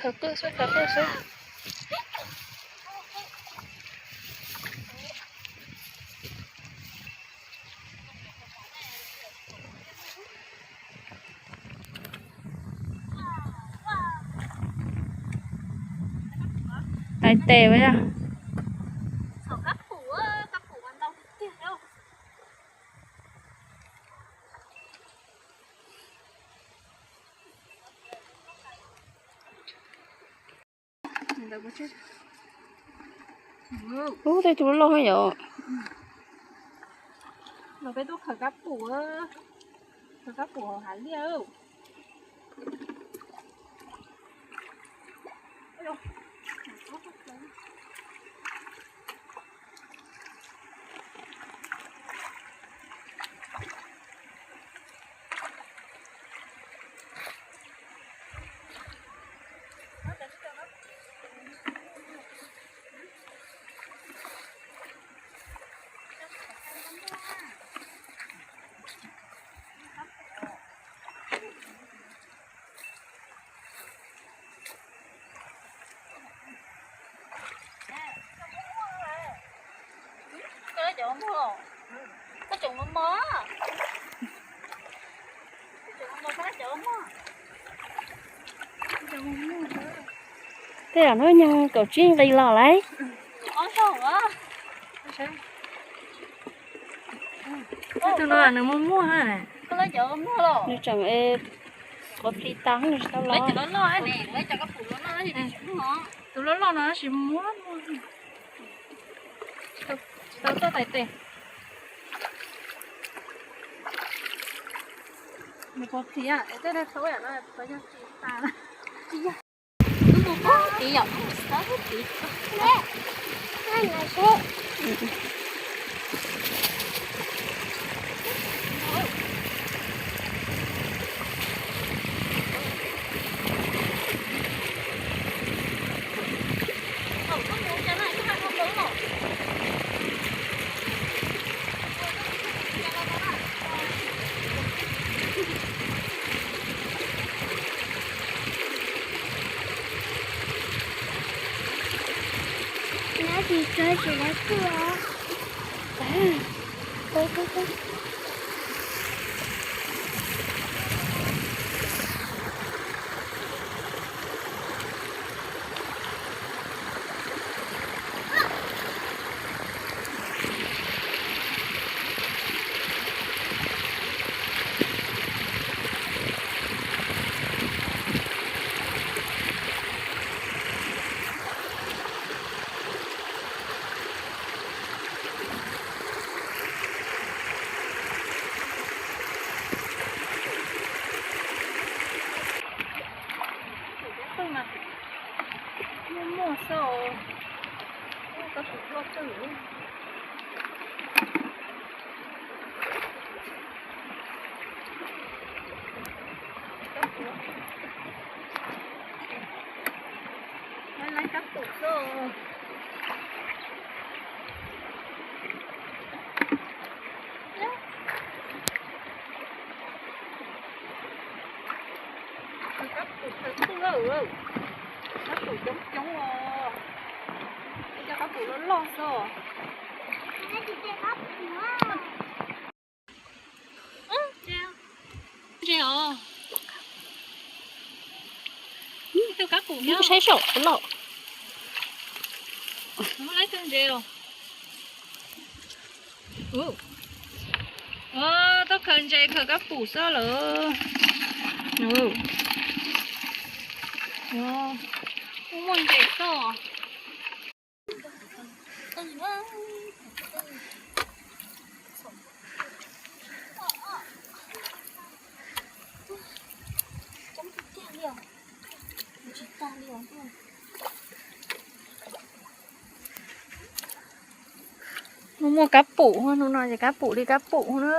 Khaws qwj xwb, khaws qwj xwb. Tais tes ua yog. Ub, tej tus loj loj yom. Los peb tuaj khaws kab pum, khaws kab pum hauv hav liaj. Koj cov mos, koj cov mos, koj cov mos. Tej zaum hnub nyoog kaum tsib nqi los lawm. Tus no nws muaj muaj na. Nws tseem qhuav plis tas nws tsis tau los. Tus loj loj no tab sis muaj muaj. Tsis tau txoj tais tes. Nws puas plis, tej no thaum no puas yog plis tas. Mus pab plis yom, pab plis. Nyob tsis tsuag tsis lawv tuaj. Muaj muaj xwb os. Kab pum loj kawg. Lawv kab pum xwb. Kab pum, kab pum coob coob os. Cov kab pum loj loj xwb. Ntses os. Ib tug kab pum nyob saib saum loj. Muaj ib tug ntses os. Tuaj khaws ntses khaws kab pum xwb lawm. Muaj ntses xwb. Muaj muaj kab pum, hnub no ces kab pum li kab pum na.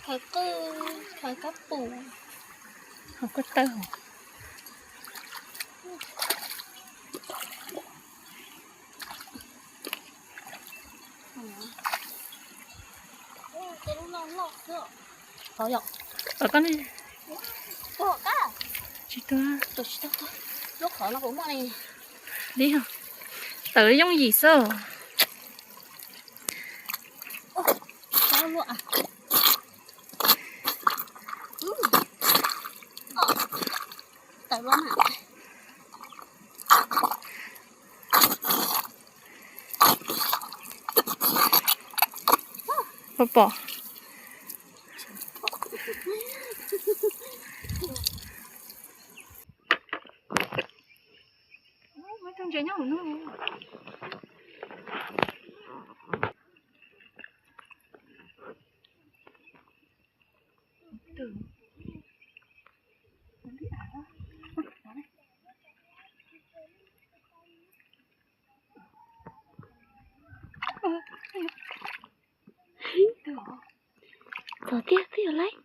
Khaws qwj, khaws kab pum, khaws koj tawg. Tsis tuag li. Tawm yooj yim xwb. Pom pom. Txog tiag twb yuav laib.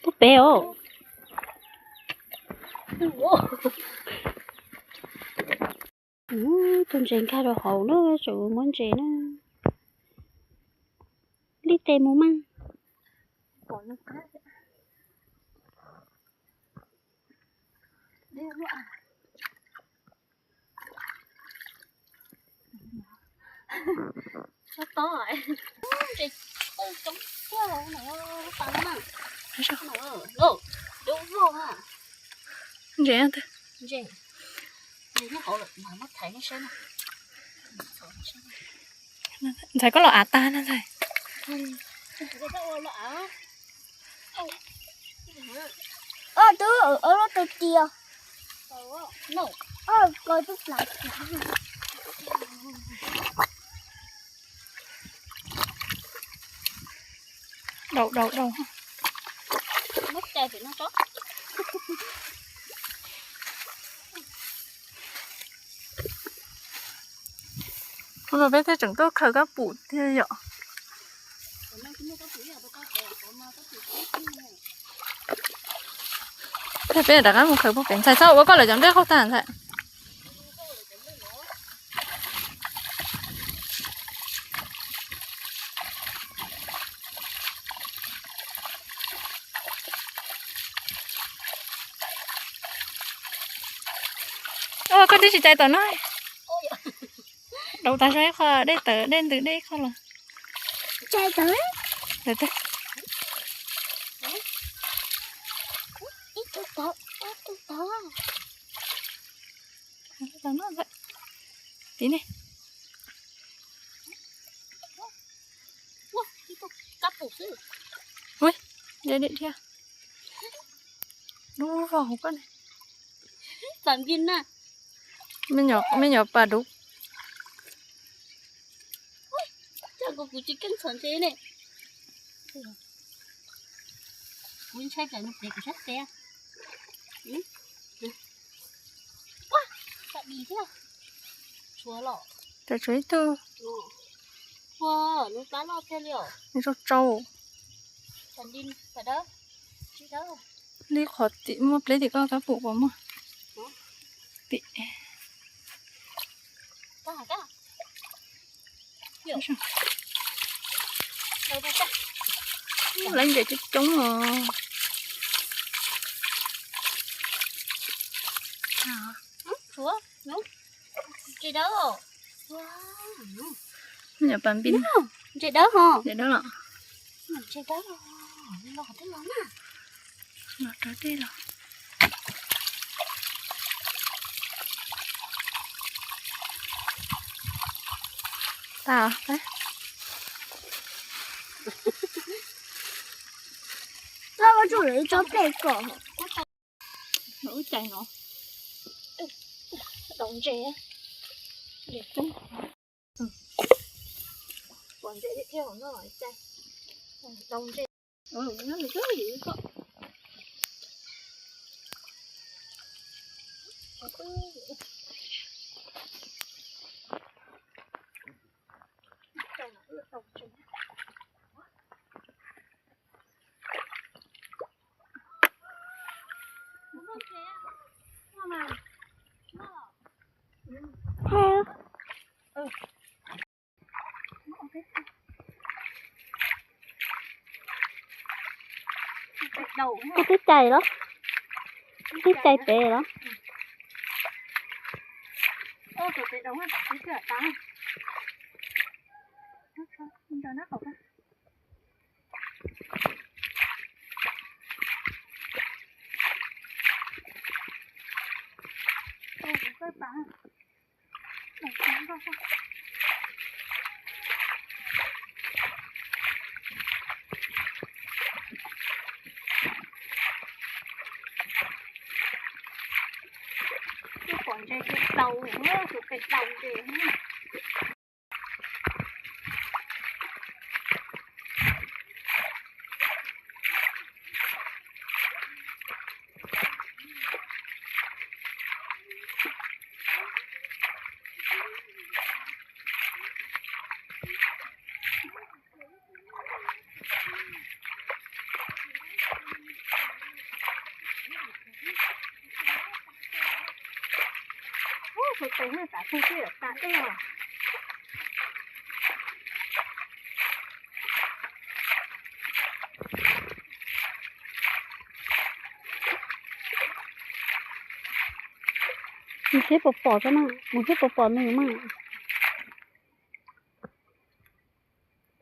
Pub pem os. Ub, tus ntses nkag rau hauv na, tseem muab ntses na. Li tes mus mas. Ntses. Ntxhais koj los av tag na ntxhais. Ua tub, ua lub tus tias. Đậu đậu đậu. Ua peb thiaj tseem tuaj khaws kab pum thiab yom. Thiab peb rov qab mus khaws pub pem. Ntxhais txhob ua koj lawv cov nplej qaug tag ntxhais. Koj twb tsis cais tom no. Đậu tag zog ib qho, dej tawm dej ntws dej ib qho los. Tim ne. Ui, dej dhia. Lub vog hauv koj ne. Me nyuam pas dub. Tshuav ib tug. Nws tsau tsau. Li qhov tim muaj pleb tim koj kab pum puas muaj? Tim. Laiv ntses coob coob os. Ntses dawb. Nyuam pas npib. Ntses dawb hos. Ntses dawb los. Ntses dawb los. Los rau dej los. Tag. Koj ua tsuj lawv ib tsob pej kom. Lawv ub cais no. Daus ntses. Ntses coob. Pom ntses thiab thiab hauv no cais. Koj twb cais los? Twb cais pem los? Pom ntses tsis tau, tus pem daus ces. Tus tes tav twg twb yuav tas dej os. Mus seb puas pom tso na, mus seb puas pom nws mas.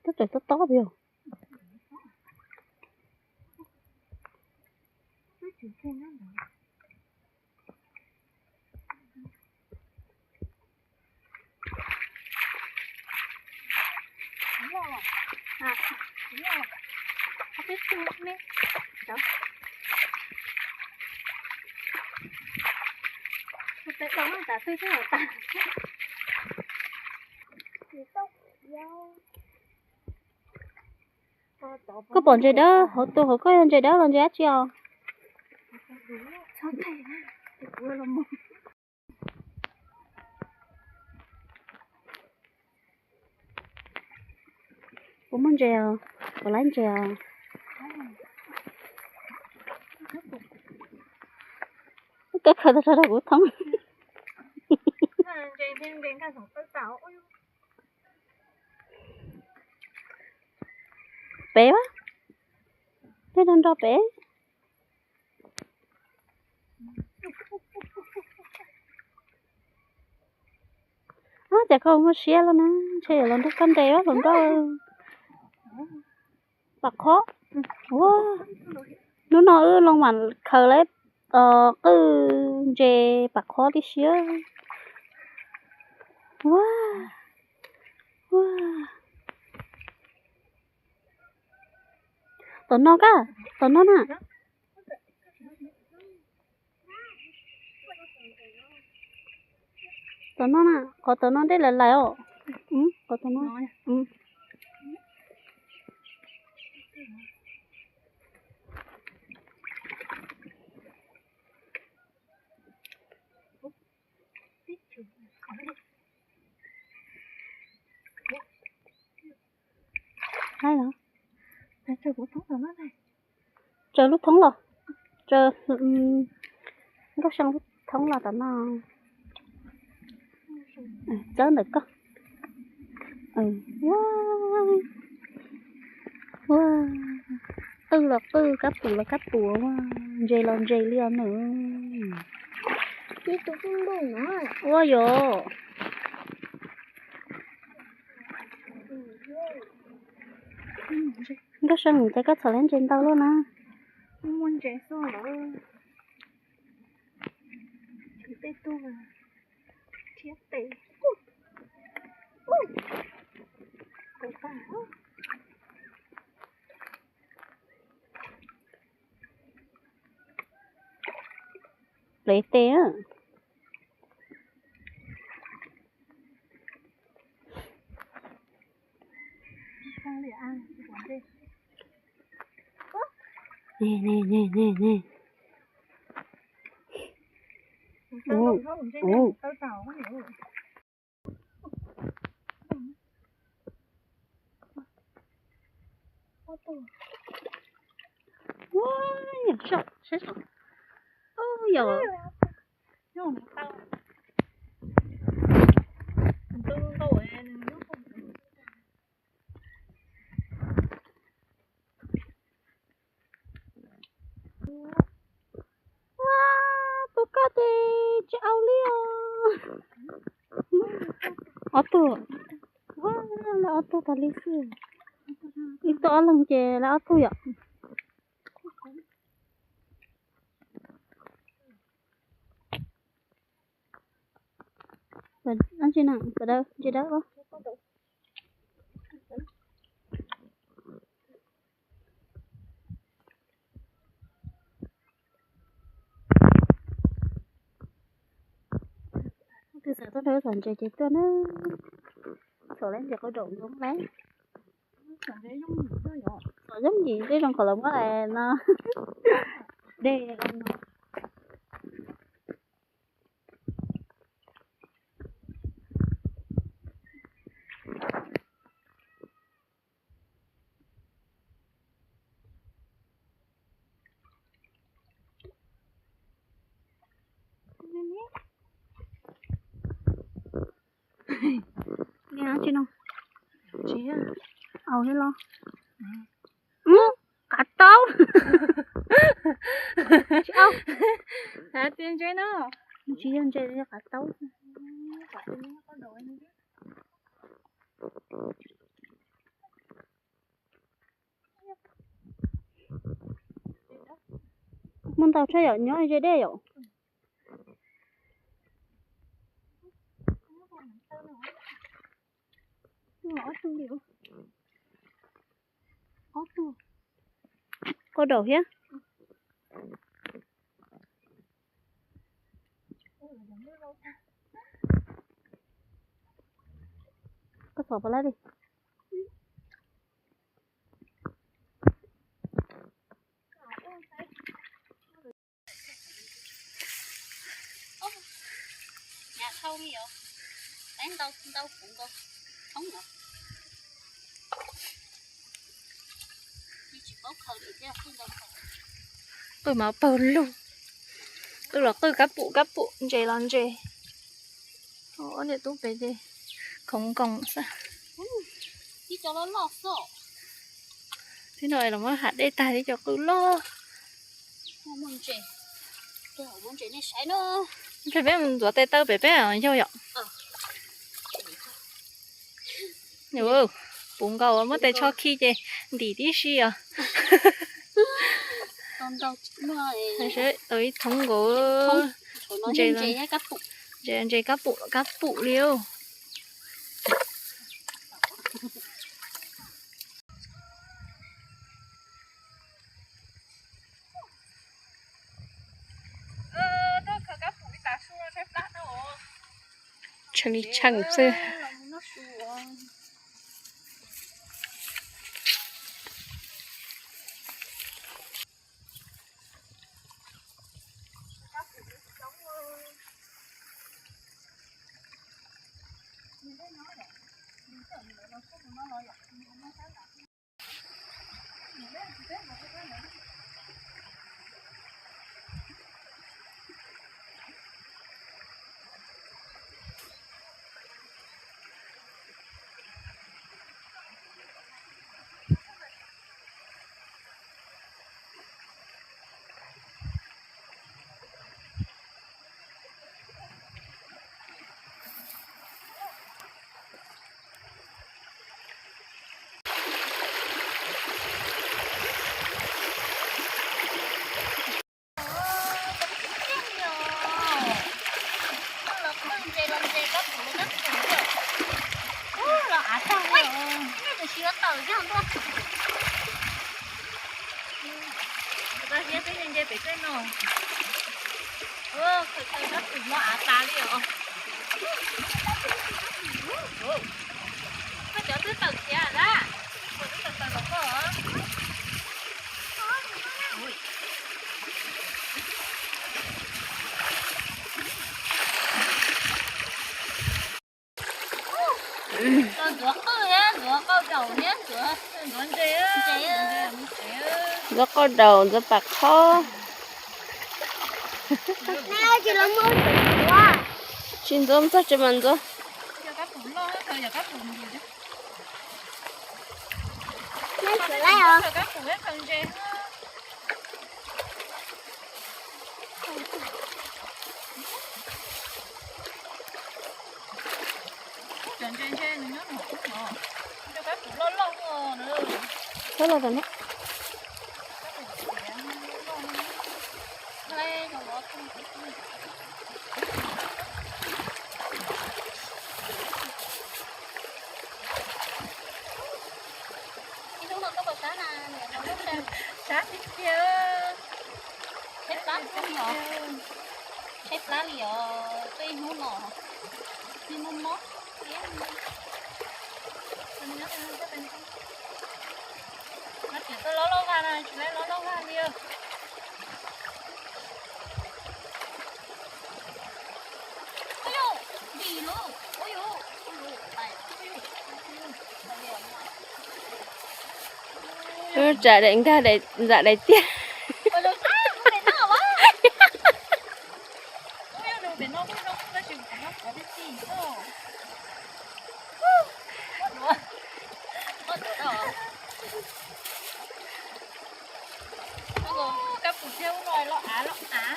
Tab txawm tob tob yog. Koj pom ntses dawb hauv tus hauv, koj yog ntses dawb los ntses dab tsi os? Kuv muaj ntses os, kuv laib ntses os. Koj khaws tag rau kuv thoob. Pem a, tej no nrog pem. Ab, cas koj muaj siab loj na, ntshe yuav los nrog koj ntes hluas nkauj. Pam qhob. Ua, hnub no wb los mam khaws lawm qwj ntses pam qhob tib si. Ua, ua. Tom no kab, tom no na. Tom no na, qhov tom no dej lawm lawm os. Qhov tom no. Haib los, tsaws lub thoob los, tsaws Nkauj Seej lub thoob los tom no. Txawb ntawm koj. Ua, qwj los qwj, kab pum los kab pum, ua, ntses los ntses li os nws. Ua yos. Nkauj Seej, cas koj txhom lawv ntses ntau luaj na? Muaj ntses xwb lawm. Tej tug thiab tes. Plev tes. Ne, ne, ne, ne, ne. Ua, ua. Ua, yog saib, saib saib. Ua, yog. Ua, tus ko ces tsis au li os. Ob tug, ua, lawv ob tug tas li xwb. Ib tug ob leeg ces lawv ob tug yom. Dab tsi na, dawb, ntsis dawb. Tus xav tuaj dhau txhom ntses ces tuaj na. Txhom lawv ntses qau daum zoo lawm. Txhom yooj yim tej zoo kom lawv muab lawm no. Dej no. Li no tsis no. Tsis, au li los. Qav taub. Tsis au. Hais tias ntses no. Tsis yog ntses, yog qav taub. Muaj ntau tshaj yom, nyob ze dej yom. Qau daum thiab. Koj txhom puas laib li. Ntau li os, ntau puv nkaus thoob os. Qwj mas pawg lug, qwj los qwj kab pum kab pum, ntses los ntses. Ob niam tub pem ces khoov nkoos xwb. Tib no los muab hav dej tag tib co qwj loj. Peb mus ntxuav tes taw pem peb yog yom. Puv nkaus muab tes tsho khi ces ntim tib si os. Tau ib thoob nkaus. Ntses kab pum kab pum li. Tshee li tshee xwb. Los qwj ntses los ntses, kab pum los kab pum. Ub, los av tag li. Nej tus tsis yuav tawm zog tuaj. Tus tau siab peb ntses pem tej no. Khaws khaws kab pum no av tas li os. Koj cov twb tawm khiav lawm. Koj twb tawm tawm los koj. Ntxuav qauj daus, ntxuav pam qhob. Tsis ntxuav, txog tsev mas ntxuav. Los tom no. Ib hnub no koj puas sab na? Sab tiag tiag. Tshaib plab li os, tshaib plab li os, koj ib hnub no. Ib hnub mob. Mas tsis tau loj loj vag na, tsis loj loj vag li. Tsam daim nkag, ntsam daim tiaj. Kab pum thiab ub no los av los av.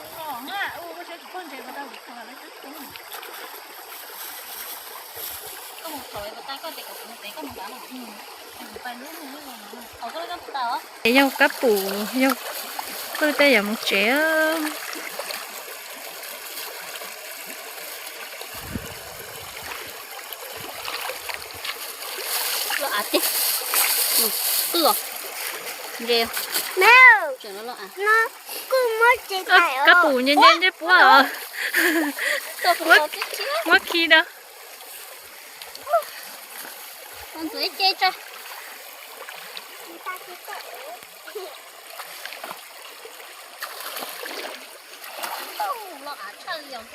Ub no, ub koj siab tsis pog ntses puas tau, kuv khaws lawv coob coob. Koj mus thaum puas tau, koj tias kom kuv mus tsev koj mus nrad no. Es yog kab pum, yog qwj tej yam mus tsev. Loj av tiag. Qwj os. Ntses. Kab pum nce nce nce puab os. Muab khi da. Ntxuav ib ce tso. Loj av tshaj li os.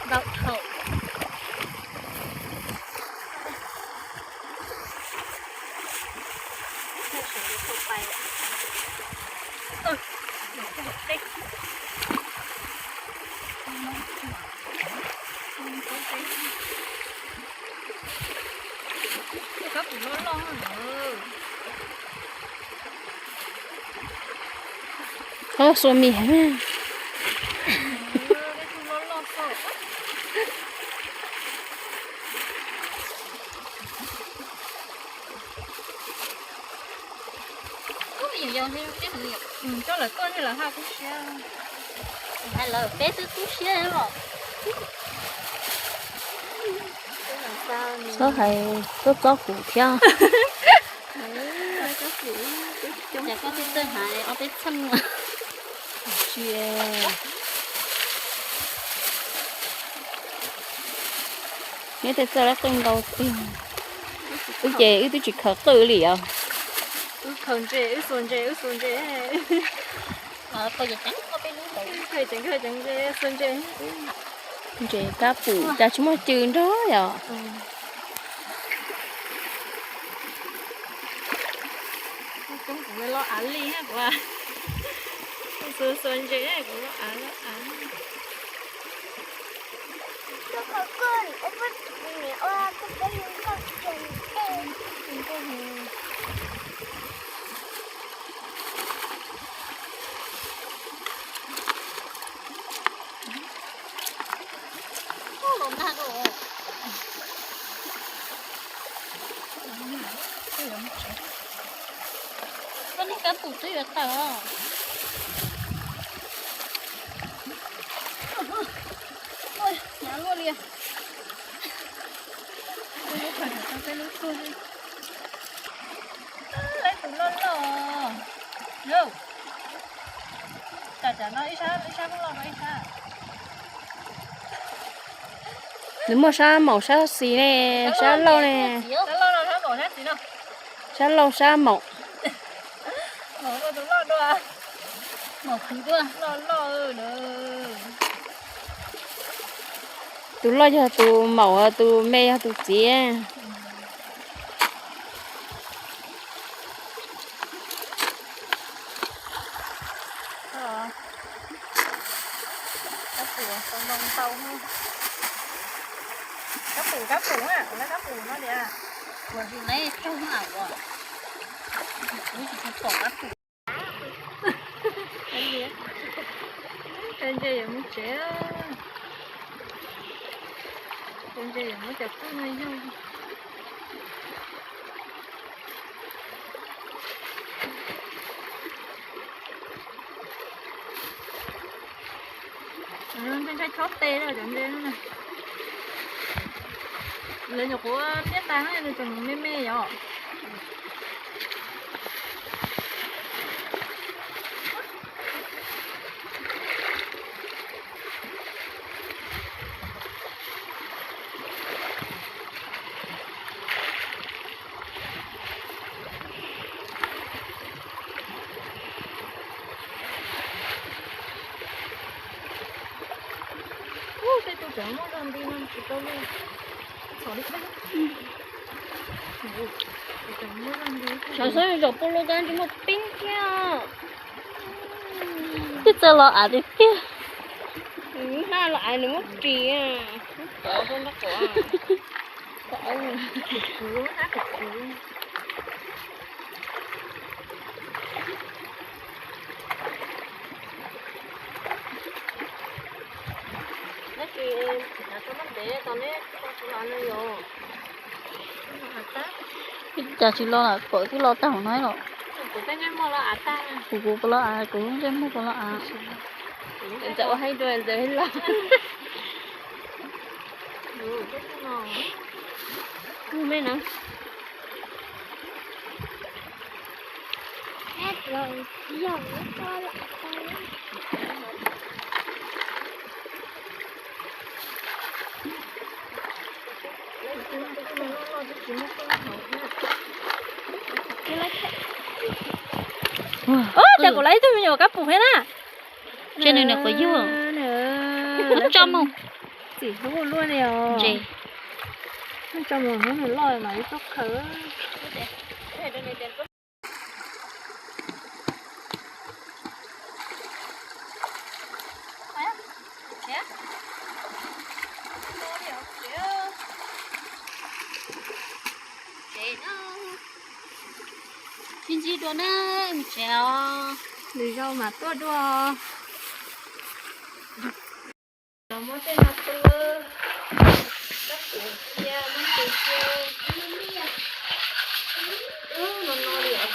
Ntau dhau. Kab pum loj loj na. Koj xua mis heev. Coj lawv tuaj lawv haj kub siab. Hais lawm peb twb kub siab os. Txhob hais txob txob kuv thiab. Ces koj twb txawj hais ob peb txheej. Tsis, neb tej txawj lab qwj ntau tiag. Wb ces wb twb tsis khaws qwj li os. Wb khaws ntses, wb xuas ntses, wb xuas ntses. Khaws ceev khaws ceev ntses, xuas ntses. Ntses kab pum cas tsis muaj cw nrog yom. Coob kuv loj av li kuv, xuas xuas ntses kuv loj av loj av. Twb yuav tawm os. Hnyav luaj li. Lub tug loj loj. Yus, tsam tsam no ib sab, ib sab muab loj no ib sab. Nws muaj sab maum sab xis ne, sab lauj ne. Sab lauj sab maum. Tus loj yog tus maum, tus me yog tus txiv. Kab pum, kab pum, kab pum no tias, ua tus lej raug na ua, kuv tsis pom kab pum. Ntse yuav mus tsev, ntse yuav muab cov pwj no yug. Ntshai chob tes cov ntses no. Lawv nyuam qhuav liab tas no nws tseem me me yom. Tej tus tseem muaj zog nti no tsis tau li. Xyov xyov zaum pua lua ko tsis muaj peeb thiab. Twb txawj los av tiag tiag. Nws haj los av nws muab ris, muab pov rau nraub qaum. Neb tsis hnav tau ntev tos neb tsis los no yom. Cas tsis los lawm, pom twb los tag hauv no los. Kuv, kuv puas los av, kuv lub ntsej muag puas los av. Ntxawm ua haib dua ntxawm los. Me na. Ub, cas kuv lawv ib tug me nyuam kab pum thiab na. Ntshe nws nyuam qhuav yug. Tso mus. Txim hlub luaj li os. Tso mus hnub nws loj mas ib tug khaws. Sib ntsib dua na, mus tsev os. Lwm zaus mam tuaj dua. Muab tej no tu, kab pum cia, muab tus cia. Ub, no no li os.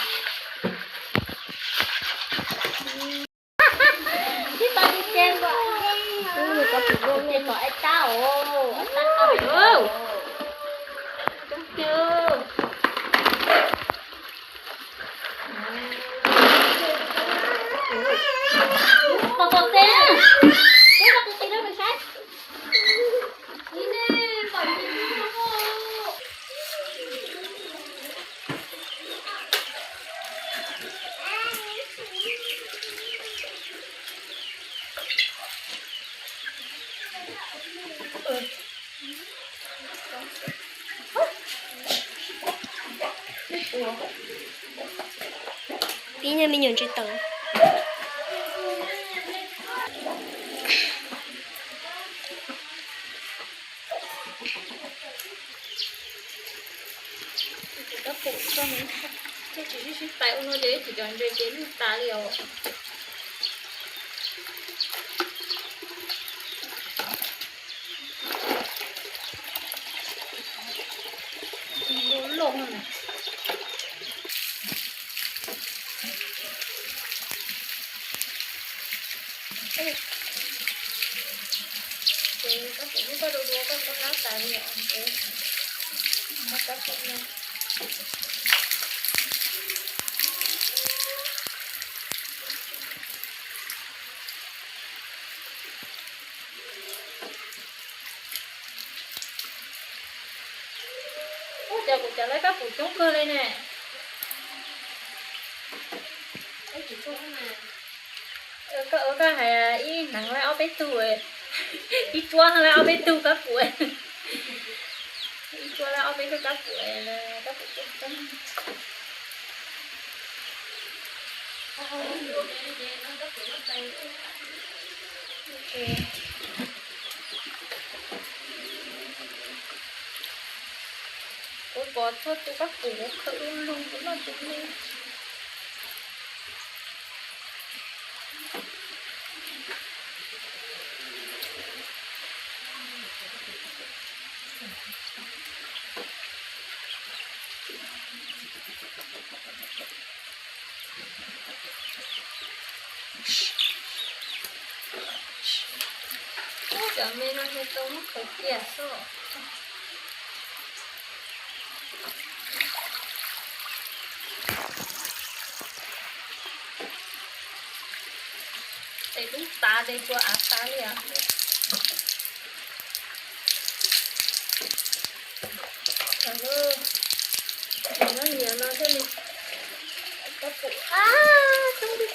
Tib tau cia nkaus. Ub, kab pum cia tom ib tab os, ib tab tau. Coob tiag. Tos tos tes, peb tos tes rau nws saib. Tib nyuag me nyuam ntsis tawv. Tsis sib sib pais ua no ces ib chim cov ntses ces lwj tas li os. Loj loj no. Ces koj pum koj dua dua koj koj hlab tas li os, ces muab koj pum no. Ua cas kuv cov lawv kab pum coob kawg li ne. Koj ua koj hais ib hneev lawv ob peb tug, ib tsuab lawv ob peb tug kab pum, ib tsuab lawv ob peb tug kab pum, kab pum coob coob. Kuv pom txhua tus kab pum khaws lug lug kuv noj tsis li. Ub, cov me no ces tau muab khaws cia xwb. Tes dub tas tes tsuas av tas li os. Nyob nyiam no thiaj li kab pum ab coob tiag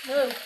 tiag.